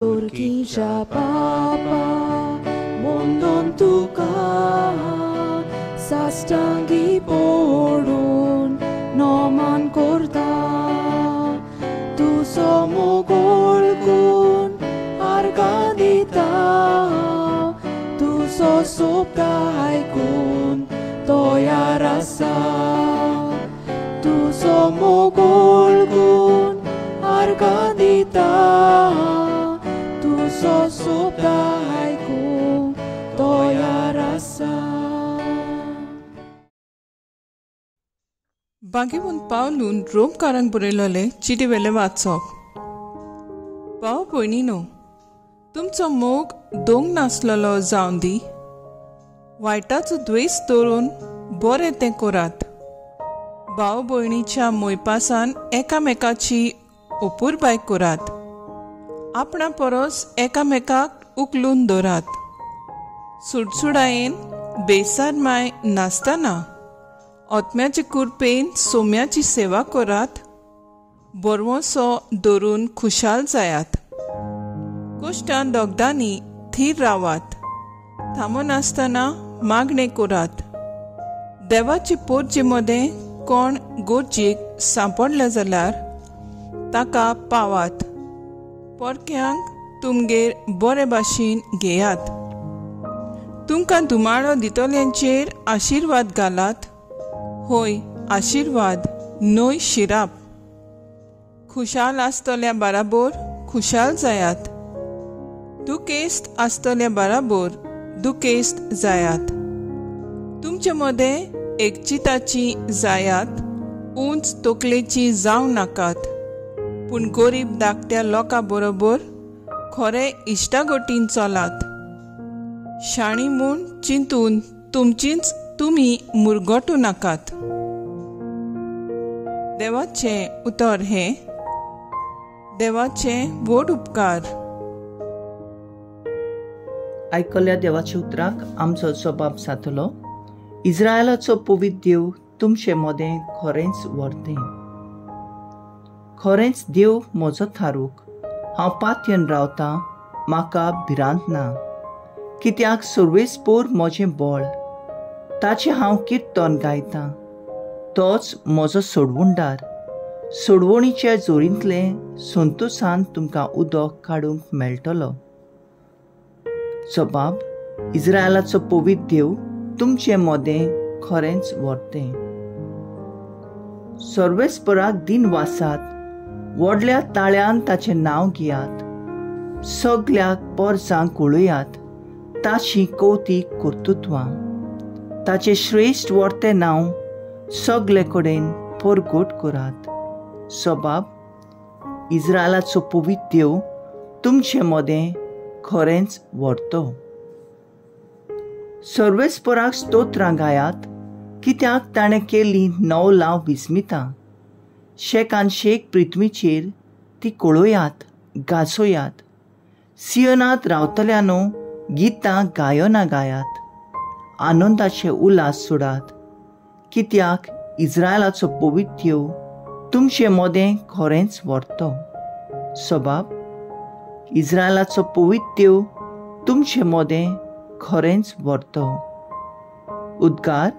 Turquilla papa, mondon tuka, sastangi porun, noman korta, tu somogolkun, argadita, tu sosoptaikun, toyarasa, tu somogolkun, argadita, बागेवन पावलून रोमकारांक बरयलोले चिटी वेले वाचप. भाव भयणीनो, तुमचो मोग दोंग नासलेलो जावन दी. वायटाचो द्वेस दवरून बरें तें करात. भाव भयणीच्या मोयपासान एकामेकाची अपुरबाय करात. आपणा परस एकामेकाक उखलून दवरात. सुडसुडायेन बेसारमाय नासतना आत्म्याचे कुरपेन सोम्याची सेवा करात. बरवसो धरून खुशाल जायात. कुश्टान दोगदांनी थीर रावात. थांबनासतना मागणें करात. देवाचे पोरजे मदें कोण गरजेक सांपडले जाल्यार ताका पावात. परक्यांक तुमगेर बरे भाशेन घेयात. तुमकां धुमाळो दितल्यांचेर आशिर्वाद घालात. होय आशिर्वाद न्हय शिराप. खुशाल आसतल्या बराबर खुशाल जायात. दुखेस्त आसतल्या बराबर दुखेस्त जायात. तुमचे मदें एकचिताची जायात. उंच तकलेची जावं नाकात, पूण गरीब धाकट्या लोकां बरोबर खरे इश्टागोटीन चलात. शाणी म्हूण चिंतून तुमचीच तुमी मुरगटूं नाकात. देवाचें उतर हें. देवाचें व्हड उपकार. आयकल्या देवाच्या उतराक आमचो जबाब जातलो. इस्रायलाचो पवित्र देव तुमचे मदें खरेंच व्हरतें. खरेंच देव म्हजो थारूक, हांव पातयेन रावतां, म्हाका भिरांत ना. कित्याक सर्वेस्पोर म्हजें बळ, ताचें हांव किर्तन गायतां. तोच म्हजो सोडवणदार. सोडवणीच्या जोरींतलें संतोसान तुमकां उदक काडूंक मेळटलो. जबाब, इस्रायलाचो पवित्र देव तुमचे मदें खरेंच व्हरतें. सर्वेस्पराक दिन वासात, व्हडल्या ताळ्यान ताचें नांव घेयात. सगल्याक पोरसांक कळयात ताची कौतीक कर्तृत्वां. ताचें श्रेश्ठ वर्तें नांव सगले कडेन परगट करात. सबाब, इस्रायलाचो पवित्र देव तुमचे मदें खरेंच व्हरतो. सर्वेस्पराक स्तोत्रां गायात, कित्याक ताणें केल्लीं नवलां विस्मितां. शेकान शेक पृथ्वीचेर ती कळयात, गाजोयात. सियोनांत रावतल्यानो गितां गायनां गायात. आनंदाचे उल्हास सोडात, कित्याक इस्रायलाचो पवित्र देव तुमचे मदें खरेंच व्हरतो. सबाब, इस्रायलाचो पवित्र देव तुमचे मदें खरेंच व्हरतो. उद्गार.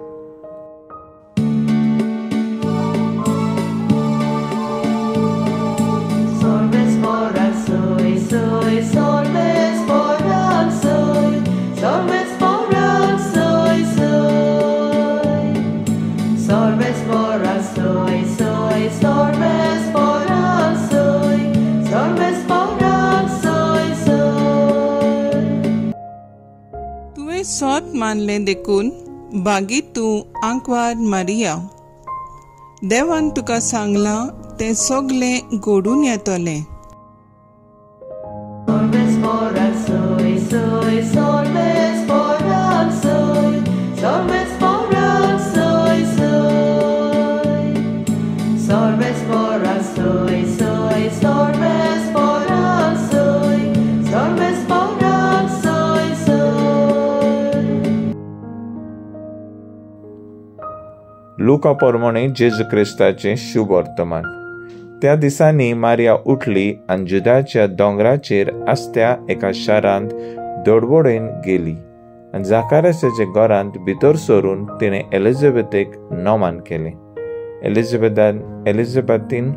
सोत मानलें देखून बागी तूं आंकवार मारिया. देवान तुका सांगलां तें सगलें घडून येतलें. लुका प्रमाणे जेजू क्रिस्ताचें शुभ वर्तमान. त्या दिसांनी मारिया उठली आनी जुदाच्या दोंगराचेर आसत्या एका शारांत दोडबोडेन गेली आनी जाकारियाच्या घरांत भितर सरून तिणें एलिझाबेथेक नोमान केलें. एलिझाबेथीन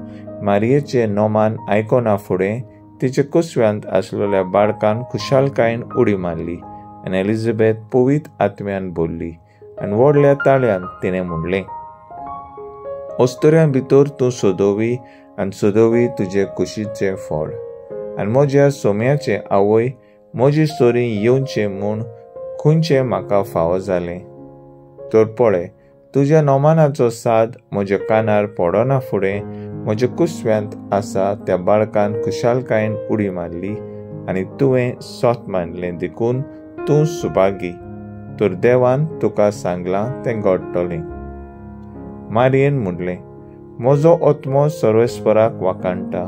मारियेचें नोमान आयकना फुडें तिचे कुसव्यांत आसलेल्या बाळकान खुशालकायेन उडी मारली आनी एलिझाबेथ पवित्र आत्म्यान भरली आनी व्हडल्या ताळ्यान तिणें म्हणलें, अस्तुऱ्यां भितर तूं सोदोवी आनी सोदोवी तुजे कुशीचें फळ, आनी म्हज्या सोम्याचें आवय म्हजी सोरी येवचें म्हूण खंयचें म्हाका फावो जालें? तर पळय, तुज्या नोमानाचो साद म्हज्या कानार पडना फुडें म्हज्या कुसव्यांत आसा त्या बाळकान खुशालकायेन उडी मारली आनी तुवें सोत मानलें देखून तूं सुभागी. तर देवान तुका सांगलां तें घडटलें. मारियेन म्हणलें, म्हजो आत्मो सर्वेस्पराक वाखाणटा,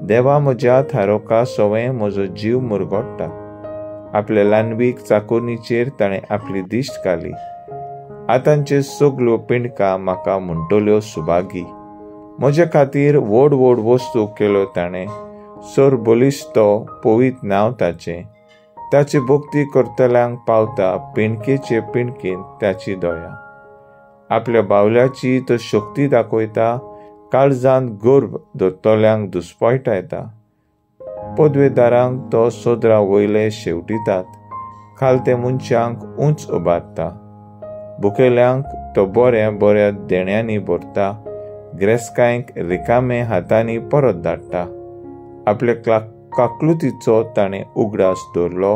देवा म्हज्या थारोका सवें म्हजो जीव मुरगोडटा. आपल्या ल्हानवीक चाकोरणीचेर ताणें आपली दिश्ट घाली. आतांचे सगल्यो पिंडकां म्हाका म्हणटल्यो सुभागी. म्हजे खातीर व्हड व्हड वस्तू केल्यो ताणें, सर बलिश्ट तो पवित्र नांव ताचें. ताची भक्ती करतल्यांक पावता पिंडकेचे पिंडकेन ताची दया. आपल्या बावल्याची तो शक्ती दाखयता, काळजांत गर्भ धरतल्यांक दुस्पयटायता. पदवेदारांक तो सोदरा वयले शेवटितात, खालते मनशांक उंच उबारता. भुकेल्यांक तो बऱ्या बऱ्या देण्यांनी भरता, ग्रेस्कांक रिकामे हातांनी परत धाडटा. आपल्या काकलुतीचो ताणें उगडास दवरलो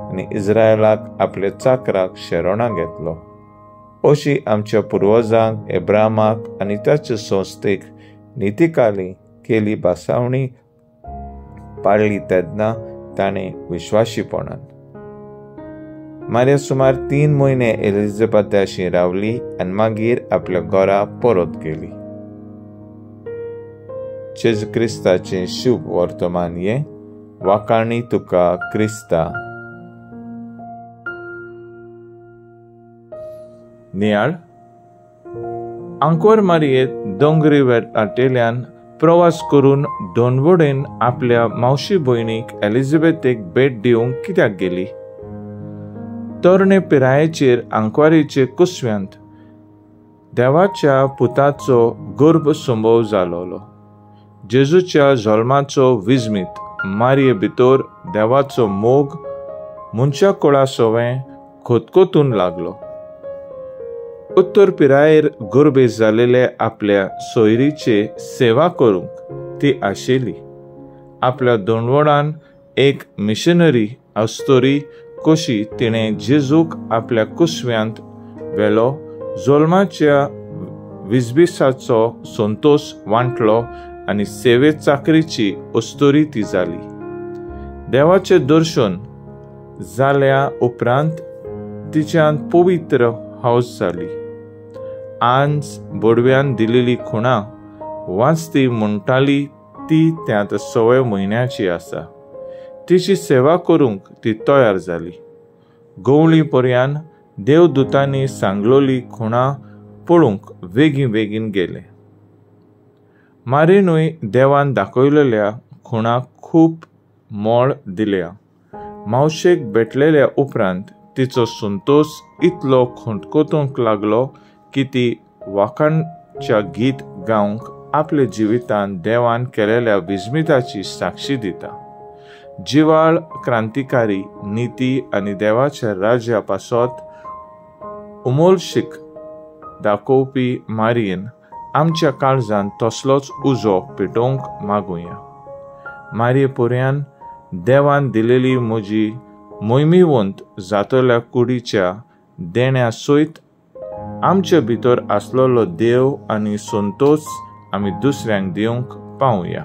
आनी इस्रायलाक आपल्या चाकराक शरणां घेतलो. अशी आमच्या पुर्वजांक एब्रामाक आनी ताचे संस्थेक नितिकाली केली भासावणी पाळ्ळी तेन्ना ताणें विश्वाशीपणान. मारिया सुमार 3 म्हयने एलिझाबेथाशी रावली आनी मागीर आपल्या घरा परत गेली. जेजू क्रिस्ताचें शुभ वर्तमान हें. वाखाणी तुका क्रिस्ता. नियाळ. आंकवार मारियेत दोंगरी वाटेल्यान प्रवास करून दोनवडेन आपल्या मावशी भयणीक एलिझाबेथेक भेट दिवंक कित्याक गेली? तरणे पिरायेचेर आंकवारीचे कुसव्यांत देवाच्या पुताचो गर्भ संभव जालोलो. जेजूच्या जल्माचो विजमीत मारिये भितर देवाचो मोग मनशा कुळा सवें खोतखोतून लागलो. उत्तर पिरायेर गर्भे जालेले आपल्या सोयरीचे सेवा करूंक ती आशेली. आपल्या दोनवडान एक मिशनरी अस्तोरी कशी तिणें जेजूक आपल्या कुसव्यांत व्हेलो, जल्माच्या विजबिसाचो संतोश वांटलो आनी सेवे चाकरीची अस्तोरी ती जाली. देवाचें दर्शन जाल्या उपरांत तिच्यान पवित्र हौस जाली. आंज बोडव्यान दिलेली खुणा वाचती म्हणटाली ती त्यात 6 म्हयन्याची आसा. तिची सेवा करूंक ती तयार जाली. गवळी पर्यान देवदूतांनी सांगलोली खुणा पळोवंक वेगीं वेगीन गेले. मारिनूय देवान दाखयलेल्या खुणाक खूब मोळ दिल्या. मावशेक भेटलेल्या उपरांत तिचो संतोश इतलो खोंटकोतूंक लागलो की ती वाखाणच्या गीत गावंक आपल्या जिवितांत देवान केलेल्या विस्मिताची साक्षी दिता. जिवाळ क्रांतिकारी निती आनी देवाच्या राज्या पासत उमोलशीक दाखोवपी मारियेन आमच्या काळजान तसलोच उजो पेटोवंक मागुया. मारिये पोऱ्यान देवान दिलेली म्हजी मोहिमेवंत जातल्या कुडीच्या देण्या सयत आमचे भितर आसलेलो देव आनी संतोश आमी दुसऱ्यांक दिवंक पावया.